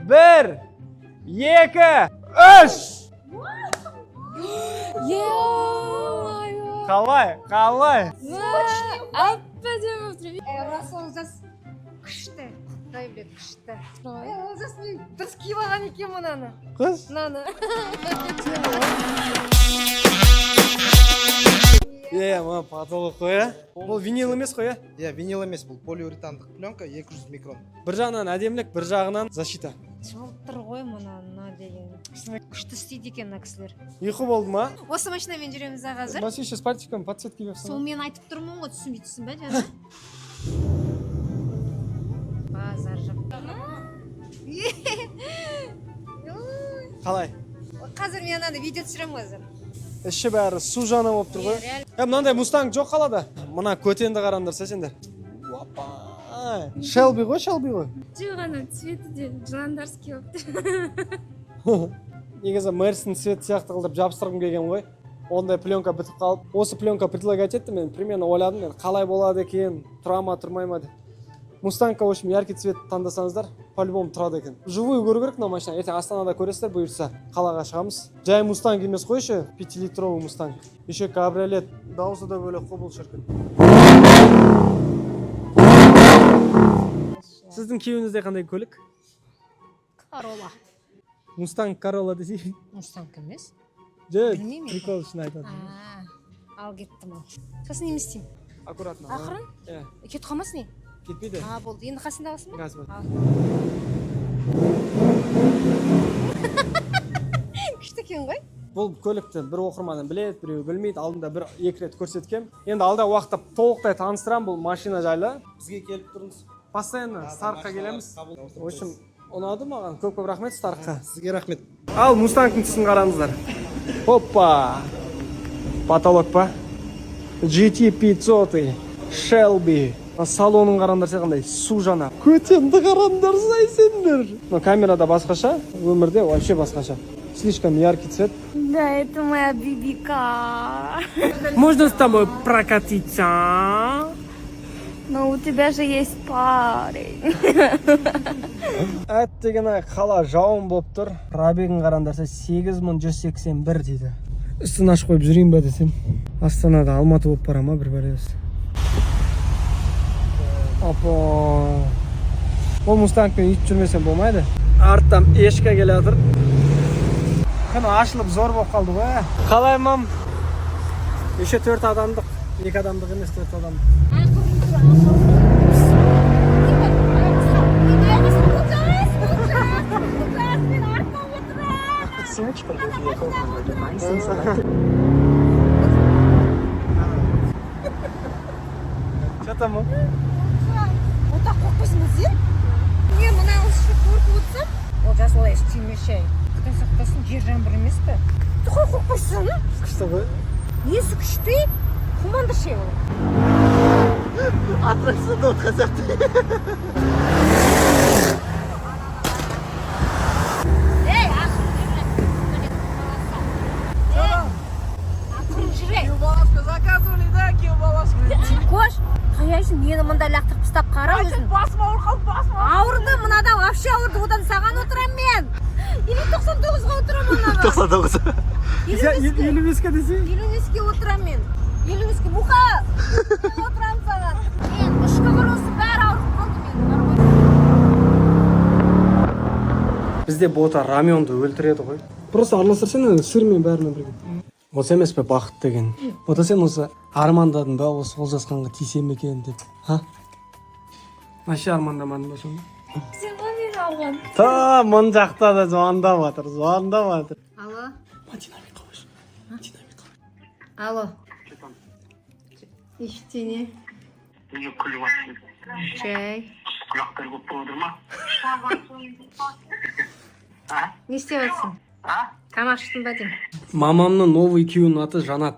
1, 2, 3. Е-мое. Қалай, қалай? Әп-әдемі болып тұр. Рас, Олжас күшті, құдай біледі, күшті. Олжас, мен дұрыс киіп алған екенмін мынаны. Қыз. Мынаны. Е, мына потолок қой, иә? Бұл винил емес қой, иә? Иә, винил емес, бұл полиуретандық пленка, 200 микрон. Бір жағынан әдемілік, бір жағынан защита. Жылтыр ғой мына, мына деген. Күшті істейді екен мына кісілер. Ұйқы болды ма? Осы машинамен жүреміз а қазір. Бас еще с пальчиком подсветки берсің. Сол мен айтып тұрмын ғой, түсінбей тұрсың ба жаңа? Базар жоқ. Қалай? Қазір мен ананы видео түсіремін қазір. Іші бәрі су жаңа болып тұр ғой. Иә, реально. Е, мынандай Мустанг жоқ қалада. Мына көтенді қараңдарса сендер. Опа. Шелби ғой, Шелби ғой. Жоқ, ана цветі де жыландарский болып тұр. Негізі Мерстің цвет сияқты қылдырып жабыстырғым келген ғой. Ондай пленка бітіп қалып, осы пленка предлагать етті, мен примерно ойладым мен қалай болады екен, тұра ма, тұрмай ма деп. Мустангқа, в общем, яркий цвет таңдасаңыздар, по-любому тұрады екен. Живую көру керек мына машина. Ертең Астанада көресіздер, бұйыртса. Қалаға шығамыз. Жай Мустанг емес қой еще, 5-литровый Мустанг. Еще кабриолет. Дауысы да бөлек қой бұл шіркін. Сіздің күйеуіңізде қандай көлік? Королла. Мустанг Королла десей. Мустанг емес. Жоқ, Білмеймін. прикол үшін айтады. Ал кеттім ал. Сосын не істеймін? Аккуратно. Ақырын? Иә, Кетіп қалмасын не? кетпейді. А, болды. Енді қасында қалсын ба? Газ бар. Ал. Күшті екен ғой. Бұл көлікті бір оқырманым біледі, біреуі білмейді. Алдында бір екі рет көрсеткем. Енді алдағы уақытта толықтай таныстырамын бұл машина жайлы. Бізге келіп тұрыңыз. Постоянно Старкқа келеміз. В общем, ұнады маған. Көп көп рахмет Старкқа. Сізге рахмет. Ал Мустангтың түсін қараңыздар. Опа! Потолок па? GT 500 Shelby. Салонын қараңдарса қандай су жаңа. Көтенді қараңдарсай сендер. Но камерада басқаша, өмірде вообще басқаша. Слишком яркий цвет. Да, это моя бибика. Можно с тобой прокатиться? Но у тебя же есть парень. Әттеген ай, қала жауын болып тұр. Пробегін қараңдарса 8181 дейді. Үстін ашып қойып жүрейін ба десем. Астанада Алматы болып бара ма бір бәлесі. Апа. Ол Мустангпен үйтіп жүрмесем болмайды. Арттан ешка келе жатыр. Күн ашылып зор болып қалды ғой. Ә. Қалай, мам? Еще төрт адамдық. Екі адамдық емес, төрт адамдық. Search for your vehicle on your device and select it. Че там, мам? Отақ қорықпайсың ба сен? Не, мына осы қорқып отырсам? Олжас, олай істемеші. Құдай сақтасын, жер жаңбыр емес пе? Қалай қорықпайсың? Күшті ғой. Несі күшті? Қуманды ше ол. Аттракционда отырған сияқты. Ей, ақырын жүре. Ақырын жүре. Килбалашка заказывали, да, килбалашка? Кош, қаяйсың, мені мында лақтырып тастап қара өзің. Басым ауырып қалды, басым. Ауырды, мынадан вообще ауырды, одан саған отырамын мен. Или 99-ға отырамын анаға. 99. 55-ке десей? 55-ке отырамын мен. 55-ке, мұқа! Мен отырамын саған. Мен ішкі құрылысы бәрі ауырып қалды мен. Бар ғой. Бізде бота раменді өлтіреді ғой. Просто араластырсаң сырмен бәрімен бірге. Осы емес пе бақыт деген? Бота, сен осы армандадың ба, осы Олжасханға тисем екен деп? Ха? Вообще армандамадың ба сонда? Сен ғой мені алған. Та, мына жақта да звондап жатыр, звондап жатыр. Алло. Динамик қойшы. Динамик қойшы. Алло. Ештеңе. Неге күліп жатсың? Жай. Құлақтар көп болып отыр ма? А? Не істеп жатсың? А? Тамақ іштің ба деймін. Мамамның новый күйеуінің аты Жанат.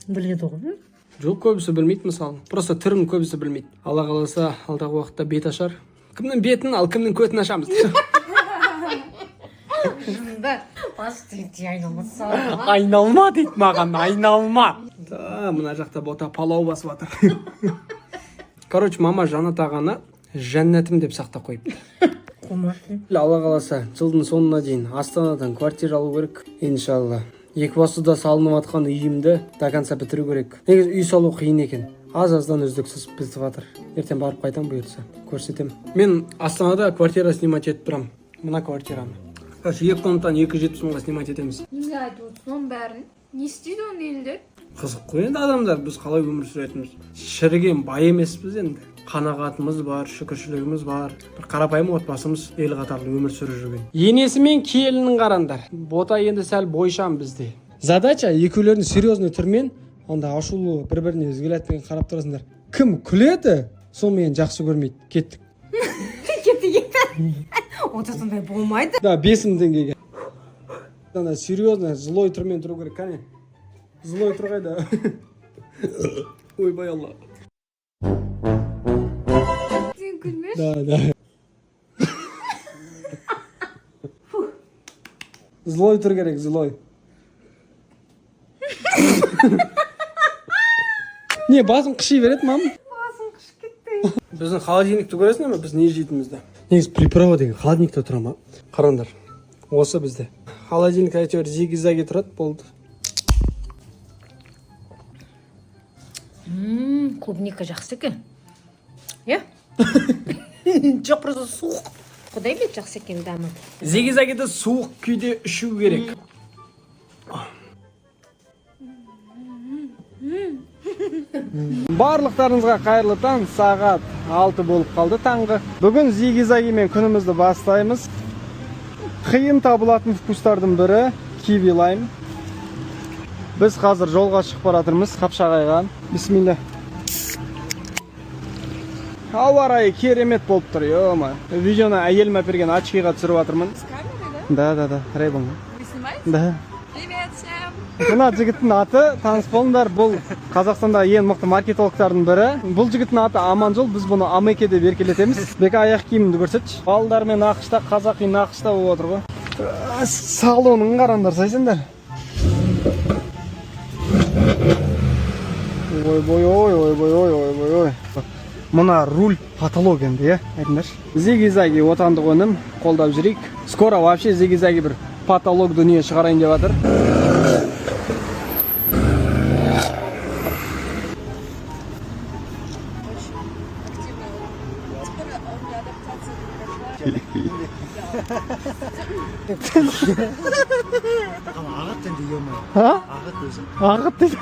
Біледі ғой. Жоқ, көбісі білмейді мысалы. Просто түрін көбісі білмейді. Алла қаласа, алдағы уақытта бет ашар. Кімнің бетін, ал кімнің көтін ашамыз. Жынды. Бас дейді, айналмаса. Айналма дейді маған, айналма. Да, мына жақта бота палау басып жатыр. Короче, мама Жанат ағаны жәннатым деп сақтап қойыпты. Қумашы. Алла қаласа, жылдың соңына дейін Астанадан квартира алу керек, иншалла. Екібастұзда салынып жатқан үйімді до конца бітіру керек. Негізі үй салу қиын екен, аз аздан үздіксіз бітіп жатыр. Ертең барып қайтамын, бұйыртса, көрсетемін. Мен Астанада квартира снимать етіп тұрамын, мына квартираны. Короче, екі комнатаны 270 мыңға снимать етеміз. Неге айтып отырсың оның бәрін? Не істейді оны елдер? Қызық қой енді, адамдар біз қалай өмір сүретініміз. Шіріген бай емеспіз енді, қанағатымыз бар, шүкіршілігіміз бар. Бір қарапайым отбасымыз, ел қатарлы өмір сүріп жүрген. Енесі мен келінін қараңдар. Бота енді сәл бойшаң. Бізде задача екеулерін серьезный түрмен, анда ашулы бір біріне взглядпен қарап тұрасыңдар. Кім күледі, сол мені жақсы көрмейді. Кеттік. Кетті, кетті. Ота сондай болмайды. Да, 5000 теңгеге. Ана серьезно злой түрмен тұру керек. Кәне, злой тұр қайда? Ойбай, алла! Сен күлмеші. Да. Злой тұр керек, злой. Не, басым қыши береді, мам. Басым қышып кетті. Біздің холодильникті көресіңдер ме, біз не жейтінімізді? Негізі приправа деген холодильникте тұра ма? Қараңдар. Осы бізде. Холодильник әйтеуір зиги-заги тұрады, болды. Клубника жақсы екен, иә? Жоқ, просто суық. Құдай біледі, жақсы екен дәмі. Зиги-загиді суық күйде ішу керек. Барлықтарыңызға қайырлы таң. Сағат 6 болып қалды таңғы. Бүгін зиги-загимен күнімізді бастаймыз. Қиын табылатын вкустардың бірі киви лайм. Біз қазір жолға шығып бара жатырмыз Қапшағайға. Бисмилля. Ауа райы керемет болып тұр, ё. Видеоны әйелім әперген очкиға түсіріп жатырмын. С камерой, да? Да, Рейбан. Вы снимаете? Да. Привет всем! Мына жігіттің аты, таныс болыңдар, бұл Қазақстандағы ең мықты маркетологтардың бірі. Бұл жігіттің аты Аманжол, біз бұны Амеке деп еркелетеміз. Бека, аяқ киіміңді көрсетші. Балдармен нақышта, қазақи нақышта болып отыр ғой. Салонын қараңдар, сендер. Ойбой, ой, ойбой, ой, ойбой, ой. Мына руль потолок енді, иә, айтыңдаршы. Зиги-заги отандық өнім, қолдап жүрейік. Скоро вообще зиги-заги бір потолок дүние шығарайын деп жатыр. Активно. Теперь у меня адаптация не прошла. Ағыт енді, ё. А? Ағыт өзі. Ағыт дейді.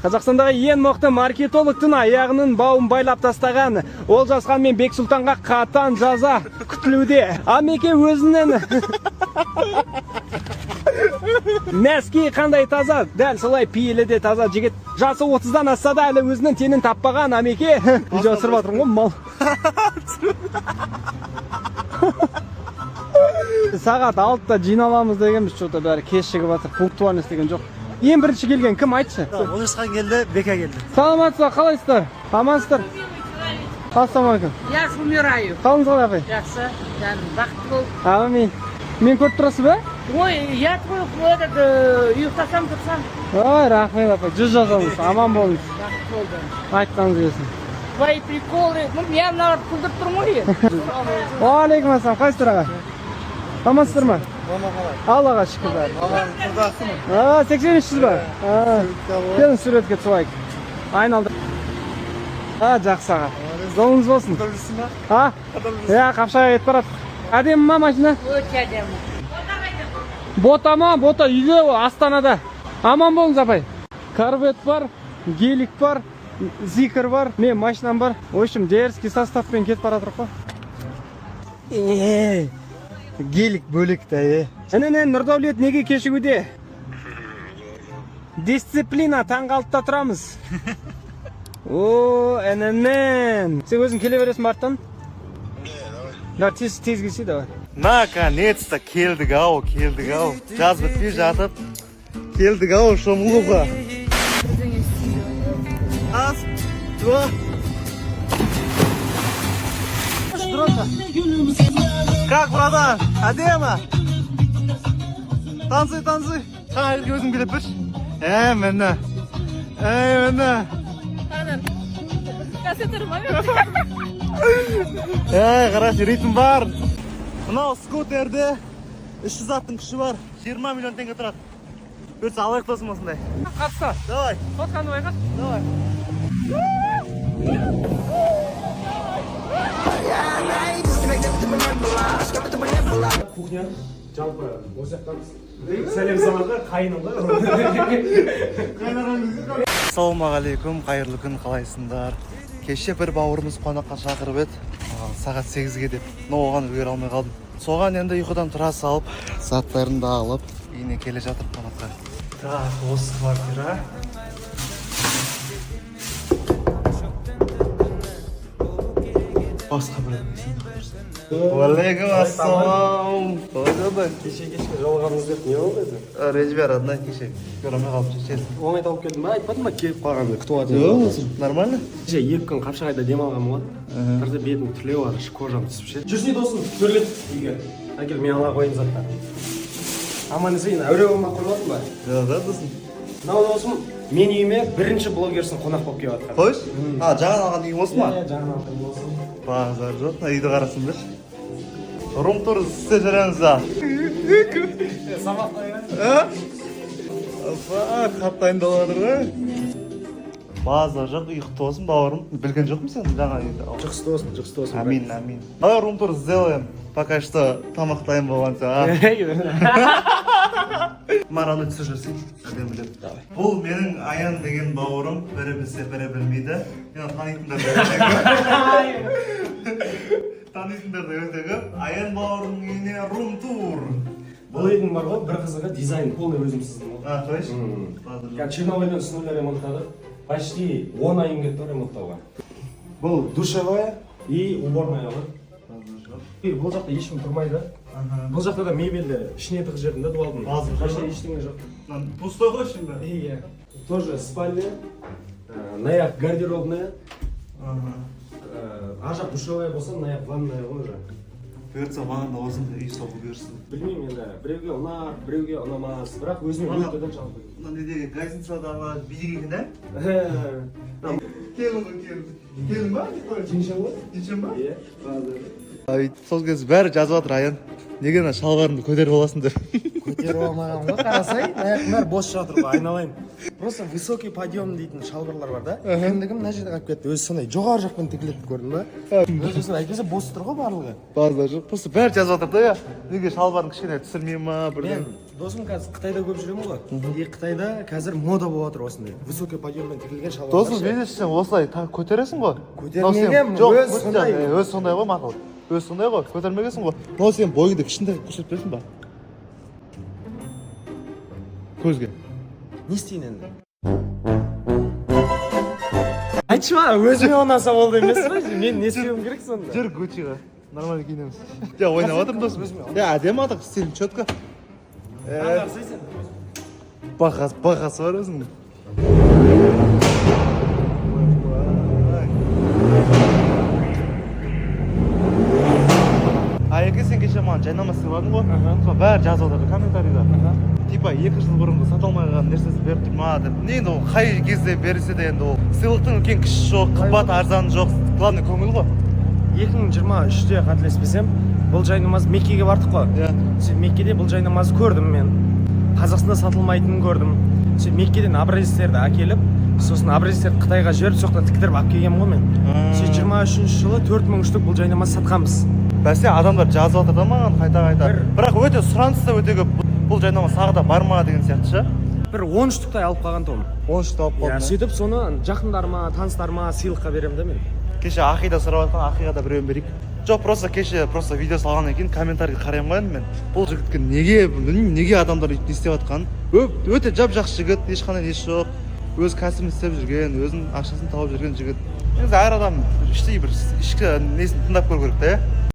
Қазақстандағы ең мықты маркетологтың аяғының бауын байлап тастаған Олжасхан мен Бексұлтанға қатаң жаза күтілуде. Амеке өзінің нәски қандай таза, дәл солай пейілі де таза жігіт. Жасы 30-дан асса да, әлі өзінің теңін таппаған Амеке. Видео түсіріп жатырмын ғой, мал. Сағат 6-да жиналамыз дегенбіз, что-то бәрі кешігіп жатыр. Пунктуальность деген жоқ. Ең бірінші келген кім, айтшы? Олжасхан келді, Бека келді. Саламатсыз ба, қалайсыздар? Амансыздар? Ассалаумағалейкум. Я ж умираю. Қалыңыз қалай, апай? Жақсы, жаным, бақытты бол. Әмин. Мен көріп тұрасыз ба? Ой, я твой этот, ұйықтасам, тұрсам, Ой, рахмет, апай. Жүз жасаңыз, аман болыңыз. Бақытты болды. Айтқаныңыз келсін. Твои приколы, ну, мен мыналарды күлдіріп тұрмын ғой енді. Уағалейкум ассалам. Қалайсыздар, аға? Амансыздар ма? Аллаға шүкір, бәрі. А, 83-сіз ба? А, келіңіз, суретке түсіп алайық. Айналды. А, жақсы, аға. Жолыңыз болсын. А? Иә, Қапшағайға кетіп барады. Әдемі ма машина? Өте әдемі. Бота ма? Бота үйде ол, Астанада. Аман болыңыз, апай. Корвет бар, гелик бар, зикр бар, мен машинам бар. В общем, дерзкий составпен кетіп бара жатырмық қой. Е, гелик бөлек та, е. Інінен Нұрдәулет неге кешігуде? Дисциплина, таңғы 6-да тұрамыз. О, інінен. Сен өзің келе бересің ба арттан? Давай, тез тез келсе, давай. Наконец-то келдік ау, келдік ау. Жаз бітпей жатып келдік ау шомылуға. Раз, два. Как, братан? Әдемі. Танцуй, танцуй. Қане, өзің билеп берші. Ә, міне. Ә, міне. Концерт ма? Ей, қарашы, ритм бар. Мынау скутерде 300 аттың күші бар. 20 миллион теңге тұрады. Бұйыртса алайық, досым, осындай. Қатыса. Давай. Сотканы байқашы. Давай. Кухня жалпы осы жақтамыз. Сәлем салады қайыным ғой. Ассалаумағалейкум, қайырлы күн, қалайсыңдар? Кеше бір бауырымыз қонаққа шақырып еді, сағат 8-ге деп. Но оған үлгере алмай қалдым. Соған енді ұйқыдан тұра салып, заттарын да алып, үйіне келе жатыр қонаққа. Так, осы квартира. Басқа бір. Уалейкум ассалам. Қалай жағдай? Кеше кешке жолығамыз деп не болды өзі? Ренжіме, родной, кеше көре алмай қалдым, честно. Оңай тауып келдім ба? Айтпадым ба келіп қалғанды күтіп Жоқ, жатыр. нормально? Кеше 2 күн Қапшағайда демалғанмын ғой. Бірде бетім түлеп жатыр, кожам түсіп ше. Жүрсей, досым, төрлет үйге. Әкел, мен ала қояйын заттарды. Аман есен әуре болмай қоймадың ба? Жоқ, да, досым. Мынау досым, мен үйіме бірінші блогерсің қонақ болып келіп жатқан. Қойшы. А, жаңа алған үйің осы ма? Иә, жаңа алған осы. Базар жоқ, мына үйді қарасыңдаршы. Рум тур істеп жүреміз а. Сабақ. А? Опа, қатты дайындалып жатыр ғой. Базар жоқ, үй құтты болсын, бауырым. Білген жоқпын сен жаңа үйді. Жұғысты болсын, жұғысты болсын. Амин, амин. Давай рум тур сделаем. Пока что тамақ дайын болғанша. А? Мараны түсіп жүрсің, әдемілеп. Давай. Бұл менің Аян деген бауырым, бірі білсе, бірі білмейді. Мені танитындар да өте көп. Танитындар да өте көп. Аян бауырымның үйіне рум тур. Бұл үйдің бар ғой, бір қызығы, дизайн полный өзім сыздым ғой. А, қойшы. Базар жоқ. Қазір черновойдан с нуля ремонттадық. Почти 10 айым кетті ғой ремонттауға. Бұл душевая и уборная ғой. Базар жоқ. И бұл жақта ешкім тұрмайды. Бұл жақта да мебельді ішіне тығып жібердім да дуалдың. Базар жоқ. Вообще ештеңе жоқ. Мына пустой ғой ішінде. Иә. Тоже спальня, мына жақ гардеробная, ар жақ душевая болса, мына жақ ванная ғой уже. Бұйыртса, маған да осындай үй соғу бұйырсын. Білмеймін енді, біреуге ұнар, біреуге ұнамас, бірақ өзіме Маған- өте да жалпы. Мына не деген гостиницадағы биік екен, ә? Келін ғой, келін. Келін ба? Жеңше ғой? Жеңшем ба? Иә. Сол кезде бәрі жазып жатыр, Аян. Неге мына шалбарыңды көтеріп аласың деп. Көтеріп алмаған ғой, қарасай, аяқтың бәрі бос жатыр ғой, айналайын. Просто высокий подъем дейтін шалбарлар бар да. Кіндігім мына жерде қалып кетті. Өзі сондай жоғары жақпен тігіледі, көрдің ба? Өзі сосын әйтпесе бос тұр ғой барлығы. Базар жоқ. Просто бәрі жазып жатыр да, иә. Неге шалбарын кішкене түсірмей ма, бірдеңе. Мен, досым, қазір Қытайда көп жүремін ғой. И Қытайда қазір мода болып жатыр осындай. Высокий подъеммен тігілген шалбарлар. Досым, видишь, сен осылай көтересің ғой. Көтермегенмін, Мынау сен- Жоқ, өзі сондай. Өзі сондай ғой, мақұл. Өзі сондай ғой, көтермегенсің ғой. Мынау сен бойыңды кішкентай қылып көрсетіп берсің ба? Көзге. Не істейін енді? Айтшы маған, өзіме ұнаса болды емес па? Мен не істеуім керек сонда? Жүр Гуччиға. Нормально киінеміз. Ja, ойнап жатырмын, досым. Я, әдемі атақ, стиль четко. Бағасы, бағасы бар өзінің. Ойбай. Аяке, сен кеше маған жайнамаз сыйладың ғой. Сол бәрі жазып жатыр комментарийда. Типа 2 жыл бұрынғы сата алмай қалған нәрсесі беріп тұр ма деп. Не енді, ол қай кезде берсе де, енді ол сыйлықтың үлкен кішісі жоқ, қымбат арзаны жоқ. Главный көңіл ғой. 2023-те, қателеспесем, бұл жайнамаз Меккеге бардық қой. Иә. Сөйтіп Меккеде бұл жайнамазды көрдім мен. Қазақстанда сатылмайтынын көрдім. Сөйтіп Меккеден образецтерді әкеліп, сосын образецтерді Қытайға жіберіп, сол жақтан тіктіріп алып келгенмін ғой мен. Сөйтіп 23-жылы 4000 штук бұл жайнамаз сатқанбыз. Бәсе, адамдар жазып жатыр да маған қайта қайта. Бірақ өте сұраныс та өте көп. Бұл жайнамаз тағы да бар ма деген сияқты ше. Бір 10 штуктай алып қалған тұғым. 10 штук алып Иә, қалдым. сөйтіп соны жақындарыма, таныстарыма сыйлыққа беремін да мен. Кеше Ақида сұрап жатқан, Ақиға да біреуін берейік. Жоқ, просто кеше просто видео салғаннан кейін комментарий қараймын ғой енді мен. Бұл жігітке неге, білмеймін, неге адамдар өйтіп не істеп жатқанын. Өте жап жақсы жігіт, ешқандай несі жоқ. Өз кәсібін істеп жүрген, өзінің ақшасын тауып жүрген жігіт. Негізі әр адам іштей бір ішкі несін тыңдап көру керек та, иә.